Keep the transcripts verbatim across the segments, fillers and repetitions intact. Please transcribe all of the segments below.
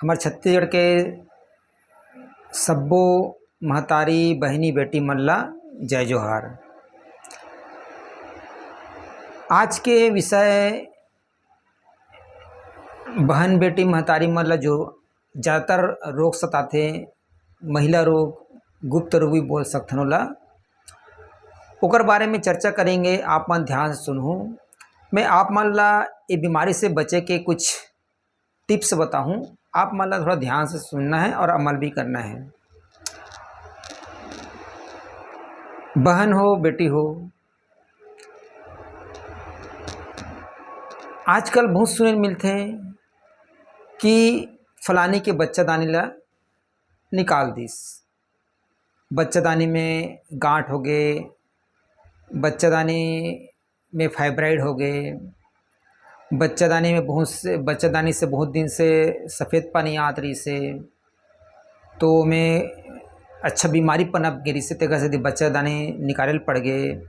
हमर छत्तीसगढ़ के सब्बो महतारी, बहिनी, बेटी मन ला जय जोहार। आज के विषय बहन, बेटी, महतारी मन ला जो ज़्यादातर रोग सताथे, महिला रोग, गुप्त रोग भी बोल सकथन ओला, ओकर बारे में चर्चा करेंगे। आप मन ध्यान से सुनहू। मैं आप मन ला ये बीमारी से बचे के कुछ टिप्स बताहूँ, आप मन ला थोड़ा ध्यान से सुनना है और अमल भी करना है। बहन हो, बेटी हो, आजकल बहुत सुने मिलथे कि फलानी के बच्चादानी ला निकाल दिस, बच्चादानी में गांठ हो गए, बच्चादानी में फाइब्राइड हो गए, बच्चादानी में बहुत से, बच्चादानी से बहुत दिन से सफ़ेद पानी आत रहिसे, तो ओमे अच्छा बीमारी पनप गे रहिसे, तेकर सेती बच्चादानी निकाले ल पड़ गए।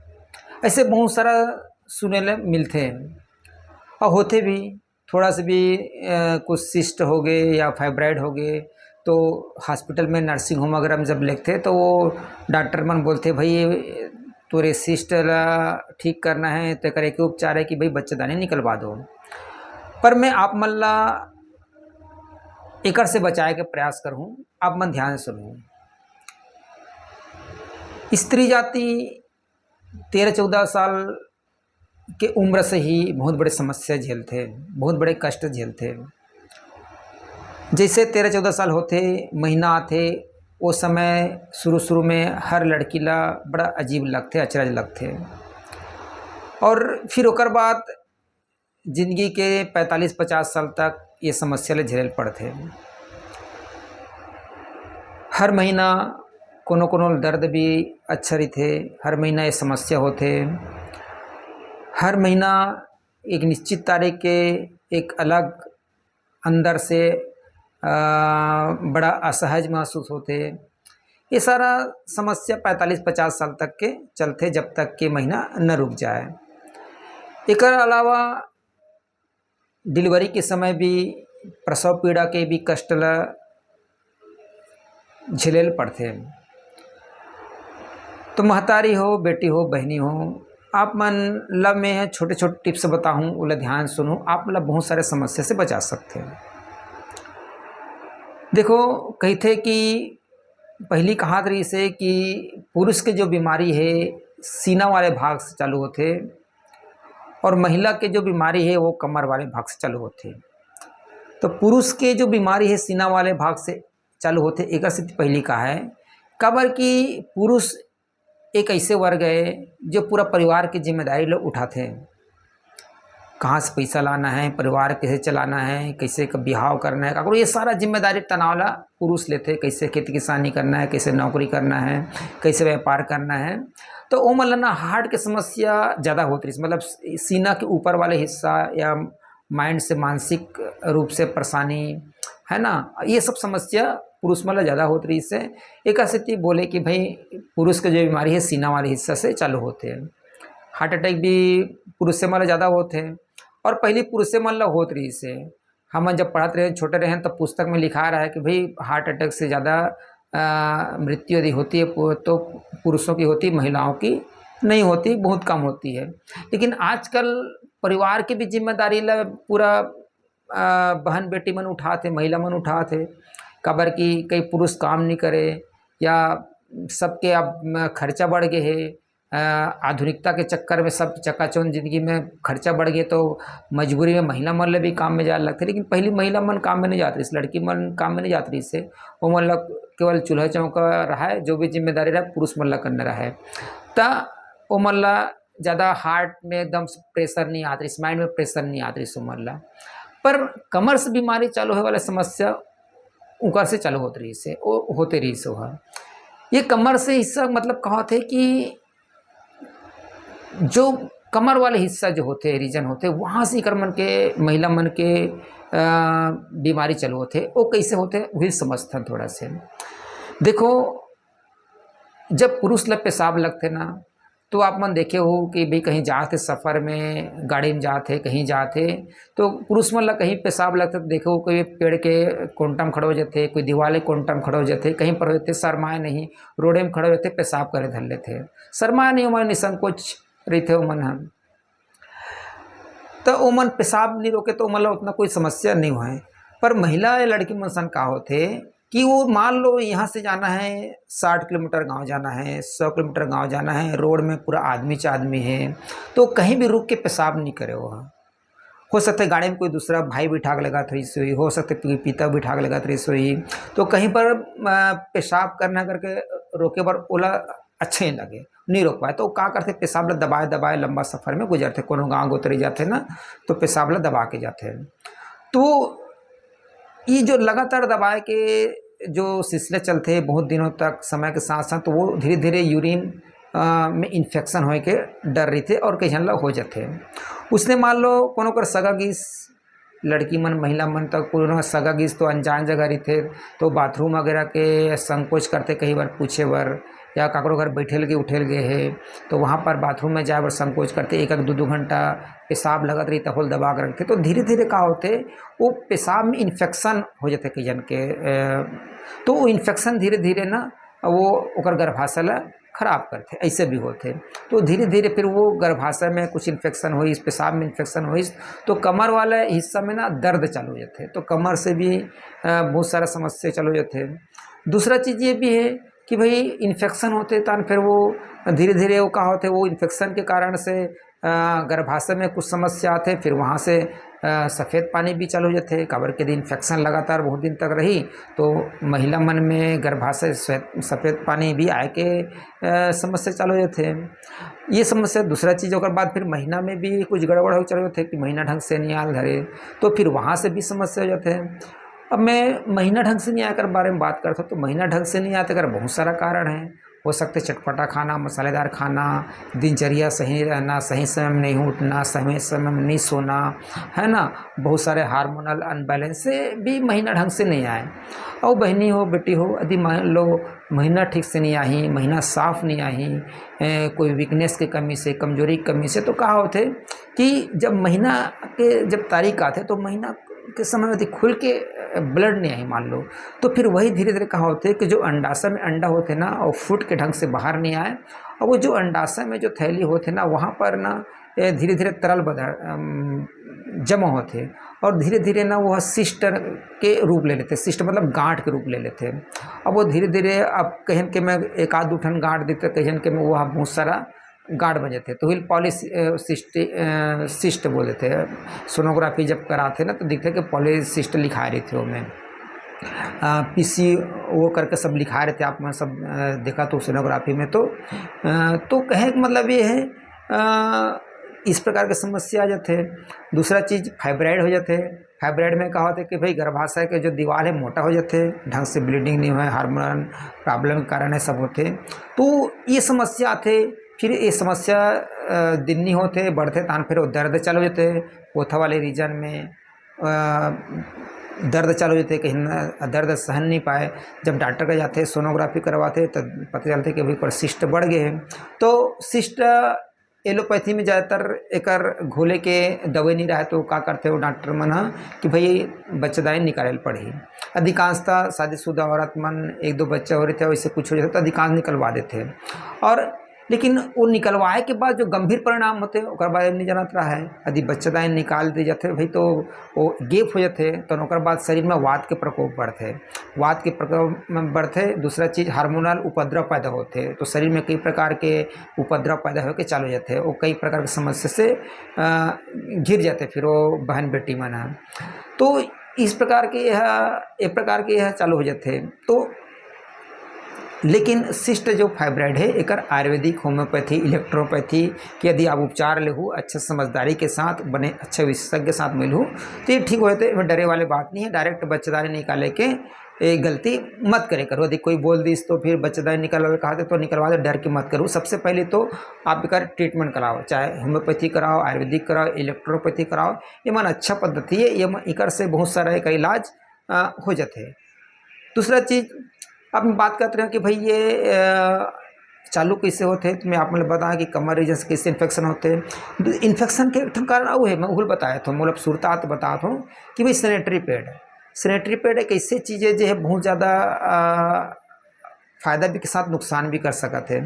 ऐसे बहुत सारा सुने ले मिलथे और होथे भी। थोड़ा सा भी अ, कुछ सिस्ट हो गए या फाइब्राइड हो गए, तो हॉस्पिटल में, नर्सिंग होम अगर हम जब लेगथे, तो वो डॉक्टर मन बोलथे, "भाई, ये तोरे सिस्ट ला ठीक करना है, तेकर एक उपचार है कि भाई, बच्चादानी निकलवा दो।" पर मैं आप मन ला एकर से बचाए के प्रयास करहूँ, आप मन ध्यान से सुनहू। स्त्री जाति तेरह चौदह साल के उम्र से ही बहुत बड़े समस्या झेलथे, बहुत बड़े कष्ट झेलथे। जैसे तेरह चौदह साल होथे, महीना आथे, वो समय शुरू शुरू में हर लड़की ला बड़ा अजीब लगथे, अचरज लगथे। और फिर ओकर बाद जिंदगी के पैंतालीस पचास साल तक ये समस्या ले झेले ल पड़थे। हर महीना कोनो कोनो दर्द भी अच्छा रहिथे, हर महीना ये समस्या होथे, हर महीना एक निश्चित तारीख के एक अलग अंदर से अ, बड़ा असहज महसूस होथे। ये सारा समस्या पैंतालीस पचास साल तक के चलथे, जब तक के महीना न रुक जाए। एकर अलावा डिलीवरी के समय भी, प्रसव पीड़ा के भी कष्ट ल झेले ल पड़थे। तो महतारी हो, बेटी हो, बहिनी हो, आप मन ल मैं छोटे-छोटे टिप्स बताहूँ, ओला ध्यान सुनहू, आप ल बहुत सारे समस्या से बचा सकथे। देखो, कहिथे कि पहिली कहात रहिसे कि पुरुष के जो बीमारी हे, सीना वाले भाग से चालू होथे और महिला के जो बीमारी हे, वो कमर वाले भाग से चालू होथे। तो पुरुष के जो बीमारी हे, सीना वाले भाग से चालू होथे, एकर सेती पहिली कहा है, काबर कि पुरुष एक ऐसे वर्ग है जो पूरा परिवार की जिम्मेदारी ल उठाथे। कहाँ से पैसा लाना है, परिवार कैसे चलाना है, कैसे क-, बिहाव करना है, काकरो ये सारा जिम्मेदारी तनाव ला पुरुष लेथे, कैसे खेती किसानी करना है, कैसे नौकरी करना है, कैसे व्यापार करना है। तो ओमन ला ना हार्ट के समस्या ज़्यादा होत रहिस, मतलब सीना के ऊपर वाले हिस्सा या माइंड से, मानसिक रूप से परेशानी, है ना, ये सब समस्या पुरुष मन ला ज़्यादा होत रहिस हे। एकर सेती बोले कि भाई, पुरुष के जो बीमारी है, सीना वाले हिस्सा से चालू होथे। हार्ट अटैक भी पुरुष मन ला ज़्यादा होथे और पहिली पुरुष मन ला होत रहिस हे। हमन जब पढ़त रहे, छोटे रहे, तब पुस्तक में लिखा रहा है कि भाई, हार्ट अटैक से ज़्यादा, अ, मृत्यु यदि होती है पु-, तो पुरुषों की होती, महिलाओं की नहीं होती, बहुत कम होती है। लेकिन आजकल परिवार की भी जिम्मेदारी ला पूरा, अ, बहन बेटी मन उठात हे, महिला मन उठात हे, काबर कि कई पुरुष काम नहीं करे या सबके अब म-, खर्चा बढ़ गए हे। अ, आधुनिकता के चक्कर में सब चकाचौंध जिंदगी में खर्चा बढ़ गए, तो मजबूरी में महिला मन ले भी काम में जाए लगथे। लेकिन पहली महिला मन काम में नहीं जात रहिस, लड़की मन काम में नहीं जात रहिस हे, वो मन ला केवल चूल्हा चौका रहा है, जो भी जिम्मेदारी रहा पुरुष मन ला करना रहा है। त वो मन ला ज़्यादा हार्ट में एकदम से प्रेशर नहीं आत रहिस, माइंड में प्रेशर नहीं आत रहिस उमन ला। पर कमर से बीमारी चालू होए वाला समस्या उकर से चालू होत रहिस हे, ओ होते रहिस हे ओहा। ये कमर से हिस्सा मतलब कहा थे कि जो कमर वाले हिस्सा जो होते, रीजन होते, वहाँ से एकर मन के, महिला मन के, अ, बीमारी चालू होते। वो कैसे होते, वही समझथन थोड़ा से। देखो, जब पुरुष ला पेशाब लगथे ना, तो आप मन देखे हो कि भाई कहीं जात हे सफर में, गाड़ी में जात हे, कहीं जात हे, तो पुरुष मन ला कहीं पेशाब लगथे तो देखे हो कोई पेड़ के कोंटा में खड़े हो जाथे, कोई दीवाल के कोंटा में खड़े हो जाथे, कहीं पर हो जाथे, शर्माए नहीं, रोडे में खड़े हो जाथे, पेशाब करे धर लेथे, शर्माए नहीं, ओमन निसंकोच रहिथे ओमन ह। तो ओमन पेशाब नहीं रोके तो ओमन ला उतना कोई समस्या नहीं होय। पर महिला या लड़की मन सन का होथे कि वो मान लो यहाँ से जाना है, साठ किलोमीटर गांव जाना है, सौ किलोमीटर गांव जाना है, रोड में पूरा आदमी च आदमी है, तो कहीं भी रुक के पेशाब नहीं करे वो। हो सकता है गाड़ी में कोई दूसरा भाई बिठा के लगा रही सोई, हो सकता है कोई पिता बिठा के लगा रही सोई, तो कहीं पर अ, पेशाब करना करके रोके बर ओला अच्छा ही लगे, नहीं रोक पाए, तो का करथे, पेशाब ला दबाए दबाए लंबा सफर में गुजरथे, कोनो गांव गोतरी जाथे ना, तो पेशाब ला दबा के जाथे। तो ये जो लगातार दबाए के जो सिलसिला चलथे बहुत दिनों तक समय के साथ साथ, तो वो धीरे धीरे यूरिन में इन्फेक्शन होए के डर रहिथे और कई झन ला हो जाथे। उसने मान लो कोनो कर सगा गिस, लड़की मन, महिला मन तक कोनो सगा गिस तो अनजान जगह रहिथे, तो बाथरूम वगैरह के संकोच करथे कहीं बर पूछे बर, या काकरो घर बैठे लगे उठे लगे हे, तो वहाँ पर बाथरूम में जाए बर संकोच करथे, एक एक दो दो घंटा पेशाब लगत रही, तहोल दबा के रखथे। तो धीरे धीरे का होथे, वो पेशाब में इन्फेक्शन हो जाथे कई जन के। तो वो इन्फेक्शन धीरे धीरे ना वो ओकर गर्भाशय ला खराब करथे, ऐसे भी होथे। तो धीरे धीरे फिर वो गर्भाशय में कुछ इन्फेक्शन होइस, पेशाब में इन्फेक्शन होइस, तो कमर वाला हिस्सा में ना दर्द चालू हो जाथे, तो कमर से भी बहुत सारा समस्या चालू हो जाथे। दूसरा चीज़ ये भी है कि भाई इन्फेक्शन होथे, तहन फिर वो धीरे धीरे वो का होथे, वो इन्फेक्शन के कारण से गर्भाशय में कुछ समस्या आथे, फिर वहाँ से सफ़ेद पानी भी चालू हो जाथे, काबर के इन्फेक्शन लगातार बहुत दिन तक रही, तो महिला मन में गर्भाशय सफ़ेद पानी भी आए के समस्या चालू हो जाथे। ये समस्या। दूसरा चीज़, ओकर बाद फिर महीना में भी कुछ गड़बड़ हो चालू होथे कि महीना ढंग से नहीं आल धरे, तो फिर वहाँ से भी समस्या हो जाथे। अब मैं महीना ढंग से नहीं आए कर बारे में बात करता हूँ, तो महीना ढंग से नहीं आते कर बहुत सारा कारण है। हो सकते चटपटा खाना, मसालेदार खाना, दिनचर्या सही रहना, सही समय में नहीं उठना, समय समय में नहीं सोना, है ना, बहुत सारे हार्मोनल अनबैलेंस से भी महीना ढंग से नहीं आए। और बहनी हो, बेटी हो, यदि मान लो महीना ठीक से नहीं आही, महीना साफ नहीं आही, कोई वीकनेस के कमी से, कमजोरी की कमी से, तो कहा होते कि जब महीना के जब तारीख आते तो महीना के समय यदि खुल के ब्लड नहीं आई मान लो, तो फिर वही धीरे धीरे कहा होते कि जो अंडाशय में अंडा होते ना, वो फूट के ढंग से बाहर नहीं आए, और वो जो अंडाशय में जो थैली होते ना, वहाँ पर ना धीरे धीरे तरल बदल जमा होते, और धीरे धीरे ना वह सिस्ट के रूप ले लेते। सिस्ट मतलब गांठ के रूप ले लेते। अब वो धीरे धीरे, अब कहन के मैं एक आध दो ठन गांठ देते, कहन के मैं वह बहुत सारा गांठ बन जाते, तो हिल पॉलिस सिस्ट सिस्ट बोल देते। सोनोग्राफी जब कराते ना, तो दिखते कि पॉलिसिस्ट लिखा रही थी वो में। पीसी वो करके सब लिखा रहे थे, आप में सब देखा तो सोनोग्राफी में तो। तो कहे मतलब ये है, इस प्रकार के समस्या आ जाते हैं। दूसरा चीज़ फाइब्राइड हो जाते हैं। फाइब्राइड में कहा होता है कि भाई गर्भाशय के जो दीवार है मोटा हो जाते हैं, ढंग से ब्लीडिंग नहीं हुआ, हार्मोनल प्रॉब्लम के कारण है सब होते हैं। तो ये समस्या आते, फिर ये समस्या दिन नहीं होते बढ़ते, तान फिर वो दर्द चालू हो जाते हैं, कोथा वाले रीजन में दर्द चालू हो जाते, कहीं दर्द सहन नहीं पाए। जब डॉक्टर का जाते, सोनोग्राफी करवाते, तो पता चलते कि भाई पर सिस्ट बढ़ गए हैं। तो सिस्ट एलोपैथी में ज़्यादातर एकर घोले के दवाई नहीं रहे, तो का करते हो डॉक्टर मन ह कि भाई बच्चेदानी निकाले पड़ही। अधिकांशतः शादीशुदा औरत मन एक दो बच्चा हो रहे थे, वैसे कुछ हो जाता तो अधिकांश निकलवा देते हैं। और लेकिन वो निकलवाए के बाद जो गंभीर परिणाम होते हैं, ओकर बारे में नहीं जानत रहा है। यदि बच्चेदानी निकाल दी जाते भाई, तो वो गैप हो जाते, तो ओकर बाद शरीर में वात के प्रकोप बढ़ते। वात के प्रकोप में बढ़ते, दूसरा चीज़ हार्मोनल उपद्रव पैदा होते, तो शरीर में कई प्रकार के उपद्रव पैदा होके चालू हो जाते, वो कई प्रकार के समस्या से घिर जाते फिर वो बहन बेटी मन। तो इस प्रकार के यह एक प्रकार के यह चालू हो जाते। तो लेकिन सिस्ट जो फाइब्राइड है, एकर आयुर्वेदिक, होम्योपैथी, इलेक्ट्रोपैथी के यदि आप उपचार लेहू अच्छे समझदारी के साथ, बने अच्छे विशेषज्ञ के साथ मिलहू, तो ये ठीक हो जाते। डरे वाली बात नहीं है, डायरेक्ट बच्चेदानी निकाले के ये गलती मत करे करो। यदि कोई बोल दिस तो फिर बच्चेदानी निकाल कहा तो निकलवा दे, डर के मत करो। सबसे पहले तो आप एकर ट्रीटमेंट कराओ, चाहे होम्योपैथी कराओ, आयुर्वेदिक कराओ, इलेक्ट्रोपैथी कराओ, ये मन अच्छा पद्धति है। ये एकर से बहुत सारा एक इलाज हो जाते हैं। दूसरा चीज़, अब बात करते रहे कि भाई ये चालू कइसे होथे, तो मैं आप मन ल बताएँ कि कमर रीजन से कइसे इन्फेक्शन होथे। इन्फेक्शन के एक ठन कारण अउ हे, मैं उहू ल बताए थों, मोला अब सुरता आत बतात हों कि भाई सैनिटरी पैड, सैनिटरी पैड एक ऐसे चीज हे जे हे बहुत ज़्यादा, अ, फायदा भी के साथ नुकसान भी कर सकत हे।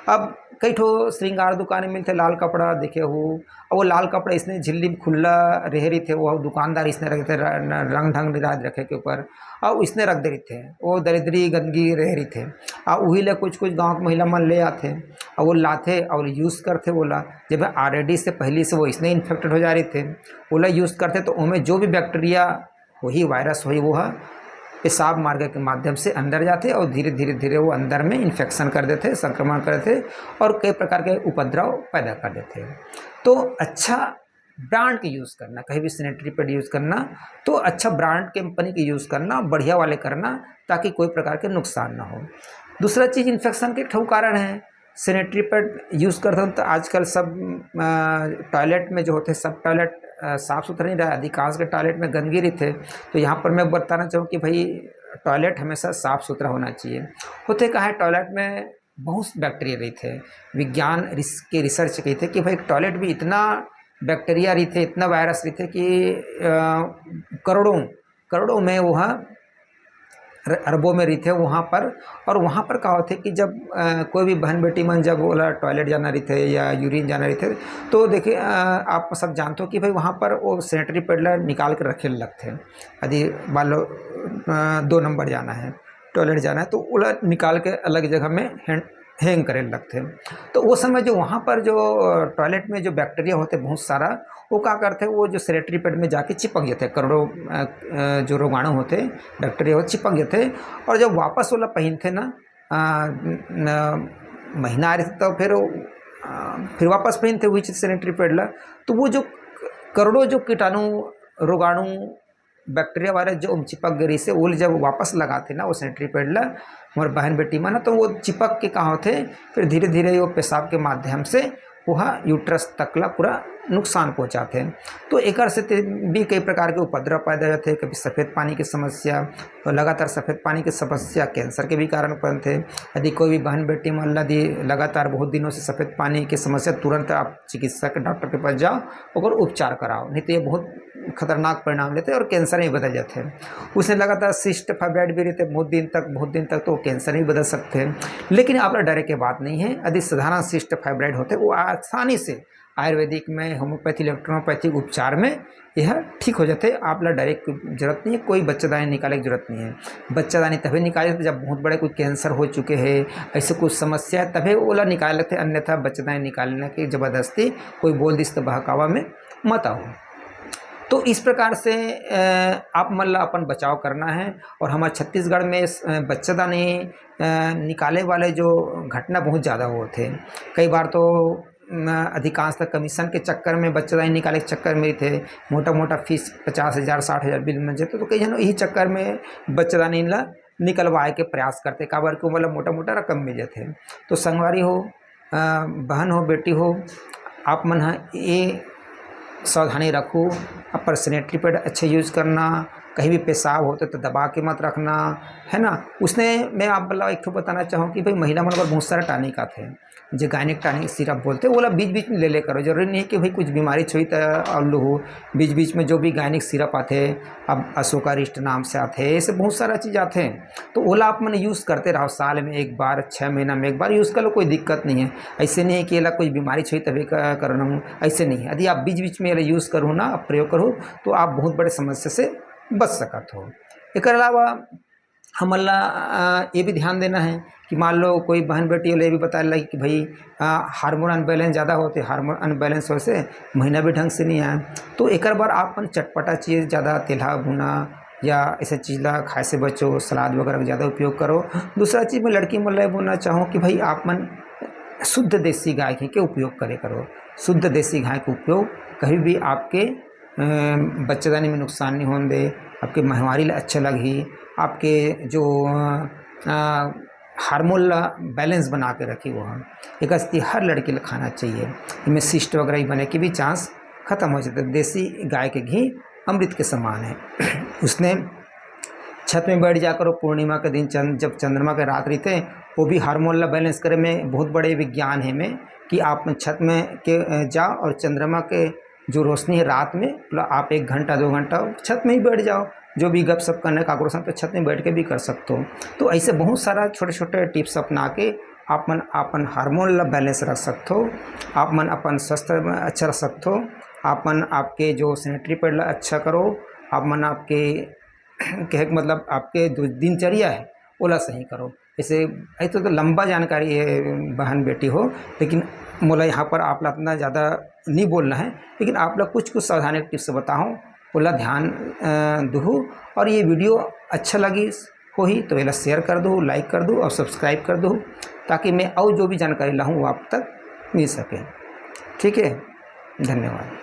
अब कई ठो श्रृंगार दुकान में मिलथे लाल कपड़ा, देखे हो, अब वो लाल कपड़ा इसने झिल्ली में खुल्ला रहे रहिथे, वो दुकानदार इसने रख देथे, र-, न-, रंग ढंग निराज रखे के ऊपर, अउ इसने रख दे रहिथे, वो दरिद्री गंदगी रहे रहिथे। आ उही ले कुछ कुछ गाँव के महिला मन ले आथे, अउ वो लाथे अउ यूज़ करथे। ओला जब ऑलरेडी से पहली से वो इसने इन्फेक्टेड हो जा रहिथे, ओला यूज़ करथे तो ओमे जो भी बैक्टीरिया होही, वायरस होही, वो ह पेशाब मार्ग के माध्यम से अंदर जाथे और धीरे धीरे धीरे वो अंदर में इन्फेक्शन कर देथे, संक्रमण कर देथे और कई प्रकार के उपद्रव पैदा कर देथे। तो अच्छा ब्रांड के यूज़ करना, कहीं भी सैनिटरी पैड यूज़ करना तो अच्छा ब्रांड कंपनी के यूज़ करना, बढ़िया वाले करना, ताकि कोई प्रकार के नुकसान ना हो। दूसरा चीज़ इन्फेक्शन के ठऊ कारण है, सैनिटरी पैड यूज़ करथन तो आजकल सब, अ, टॉयलेट में जो होथे सब टॉयलेट, अ, साफ सुथरा नहीं रहा, अधिकांश के टॉयलेट में गंदगी रहिथे। तो यहाँ पर मैं बताना चाहूँ कि भाई टॉयलेट हमेशा साफ सुथरा होना चाहिए। होथे का है टॉयलेट में बहुत बैक्टीरिया रहिथे। विज्ञान रिस-, के रिसर्च कहिथे कि भाई टॉयलेट में इतना बैक्टीरिया रहिथे, इतना वायरस रहिथे कि, अ, करोड़ों, करोड़ों में वो ह र-, अरबों में रहिथे वहाँ पर। और वहाँ पर का होथे कि जब, अ, कोई भी बहन बेटी मन जब ओला टॉयलेट जाना रहिथे या यूरिन जाना रहिथे, तो देखिए, अ, आप सब जानते हो कि भाई वहाँ पर वो सैनिटरी पैड ला निकाल के रखे लगथे। यदि मान लो, अ, दो नंबर जाना है, टॉयलेट जाना है, तो ओला निकाल के अलग जगह में हैंड, हैंग करे लगथे। तो वो समय जो वहाँ पर जो, अ, टॉयलेट में जो बैक्टीरिया होथे बहुत सारा, वो का करथे, वो जो सैनिटरी पैड में जाके चिपक जाथे, करोड़ों, अ, अ, जो रोगाणु होथे, बैक्टीरिया होथे, चिपक जाथे। और जब वापस ओला पहिनथे ना, अ, न, महीना आ रहिथे तो फिर वो, अ, फिर वापस पहिनथे वही चीज सैनिटरी पैड ला, तो वो जो करोड़ों जो कीटाणु, रोगाणु, बैक्टीरिया वायरस जो चिपक गे रहिसे, वो जब वापस लगाथे ना वो सैनिटरी पैड ला हमर बहन बेटी मन, तो वो चिपक के का होथे, फिर धीरे धीरे वो पेशाब के माध्यम से वो यूट्रस तक ला पूरा नुकसान पहुंचाथे। तो एकर से ते भी कई प्रकार के उपद्रव पैदा होथे, कभी सफेद पानी की समस्या, तो लगातार सफेद पानी की समस्या कैंसर के भी कारण बनथे। यदि कोई भी बहन बेटी मन ला यदि लगातार बहुत दिनों से सफेद पानी की समस्या, तुरंत आप चिकित्सक डॉक्टर के पास जाओ, ओकर उपचार कराओ, नहीं तो ये बहुत खतरनाक परिणाम लेथे और कैंसर में बदल जाथे। उसने लगातार सिस्ट फाइब्राइड भी रहिथे बहुत दिन तक, बहुत दिन तक तो कैंसर में बदल सकथे। लेकिन आप ला डरे के बात नहीं है, यदि साधारण सिस्ट फाइब्राइड होथे वो आसानी से आयुर्वेदिक में, होम्योपैथी, इलेक्ट्रोपैथिक उपचार में यह ठीक हो जाथे। आप ला डरे के जरूरत नहीं है, कोई बच्चादानी निकाले के जरूरत नहीं है। बच्चादानी तभी निकाले जब बहुत बड़े कोई कैंसर हो चुके हैं, ऐसे कुछ समस्या है, तभी ओला निकाले लगथे, अन्यथा बच्चादानी निकालने की जबरदस्ती कोई बोल दिस तो बहकावा में मत आओ। तो इस प्रकार से, अ, आप मन ला अपन बचाव करना है। और हमारे छत्तीसगढ़ में इस, अ, बच्चादानी, अ, निकाले वाले जो घटना बहुत ज़्यादा होथे। कई बार तो, अ, अधिकांशतः कमीशन के चक्कर में, बच्चादानी निकाले के चक्कर में रहिथे, मोटा मोटा फीस पचास हजार, साठ हजार बिल बन जाथे, तो कई झन यही चक्कर में बच्चादानी ला निकलवाए के प्रयास करथे, काबर कि ओमन ला मोटा मोटा रकम मिल जाथे। तो संगवारी हो, अ, बहन हो, बेटी हो, आप मन ह ये सावधानी रखो, अपन सैनिटरी पैड अच्छा यूज़ करना, कहीं भी पेशाब होथे तो दबा के मत रखना, है ना। उसने मैं आप ला एक ठो बताना चाहूँ कि भाई महिला मन बर बहुत सारा टॉनिक आथे, जे गायनिक टॉनिक सिरप बोलथे, ओला बीच बीच में ले ले करो। जरूरी नहीं है कि भाई कुछ बीमारी छुई त और लूहू, बीच बीच में जो भी गायनिक सिरप आथे, अब अशोका रिस्ट नाम से आथे, ऐसे बहुत सारा चीज़ आथे, तो ओला आप मन यूज़ करते रहो, साल में एक बार, छः महीना में एक बार यूज़ कर लो, कोई दिक्कत नहीं है। ऐसे नहीं है कि एला कोई बीमारी छुई तभी क-, करना हो, ऐसे नहीं है। यदि आप बीच बीच में एला यूज़ करो ना, आप प्रयोग करो, तो आप बहुत बड़े समस्या से बच सकत हो। एकर अलावा हमन ला, अ, ये भी ध्यान देना है कि मान लो कोई बहन बेटी वाले ये भी बताए लगी कि भाई, अ, हार्मोन अनबैलेंस ज़्यादा होथे, हार्मोन अनबैलेंस होए से महीना भी ढंग से नहीं आए, तो एकर बर आप मन चटपटा चीज़ ज़्यादा तेलहा भुना या ऐसे चीज़ ला खाए से बचो, सलाद वगैरह का ज़्यादा उपयोग करो। दूसरा चीज़ मैं लड़की मन ला ये बोलना चाहूँ कि भाई आप मन शुद्ध देसी गाय के, के उपयोग करे करो। शुद्ध देसी गाय के उपयोग कभी भी आपके, अ, बच्चेदानी में नुकसान नहीं होने दे, आपके माहवारी ला अच्छा लगही, आपके जो, अ, अ, हार्मोन ला बैलेंस बना के रखी वो हम। एक अस्ती हर लड़की ला खाना चाहिए, इनमें सिस्ट वगैरह ही बने के भी चांस खत्म हो जाते। देसी गाय के घी अमृत के समान है। उसने छत में बैठ जा करो पूर्णिमा के दिन, चंद जब चंद्रमा के रात रहिथे, वो भी हार्मोन ला बैलेंस करे में बहुत बड़े विज्ञान हे में कि आप छत में के अ, जाओ और चंद्रमा के जो रोशनी है रात में, मतलब आप एक घंटा दो घंटा छत में ही बैठ जाओ, जो भी गपशप करने का आग्रह तो छत में बैठ के भी कर सकते हो। तो ऐसे बहुत सारा छोटे छोटे टिप्स अपना के आप मन अपन हार्मोन ला बैलेंस रख सकते हो, आप मन अपन स्वास्थ्य में अच्छा रख सकते हो, आप मन आपके जो सैनिटरी पैड ला अच्छा करो, आप मन आपके कहे के मतलब आपके जो दिनचर्या है ओला सही करो। ऐसे ऐसे तो लंबा जानकारी है बहन बेटी हो, लेकिन मोला यहाँ पर आप ला इतना ज़्यादा नहीं बोलना है, लेकिन आप ला कुछ कुछ सावधानी टिप्स बताओ, ओला ध्यान अ, दुहू। और ये वीडियो अच्छा लगी होही तो एला शेयर कर दो, लाइक कर दो और सब्सक्राइब कर दो, ताकि मैं और जो भी जानकारी लाहूँ वो आप तक मिल सके। ठीक है, धन्यवाद।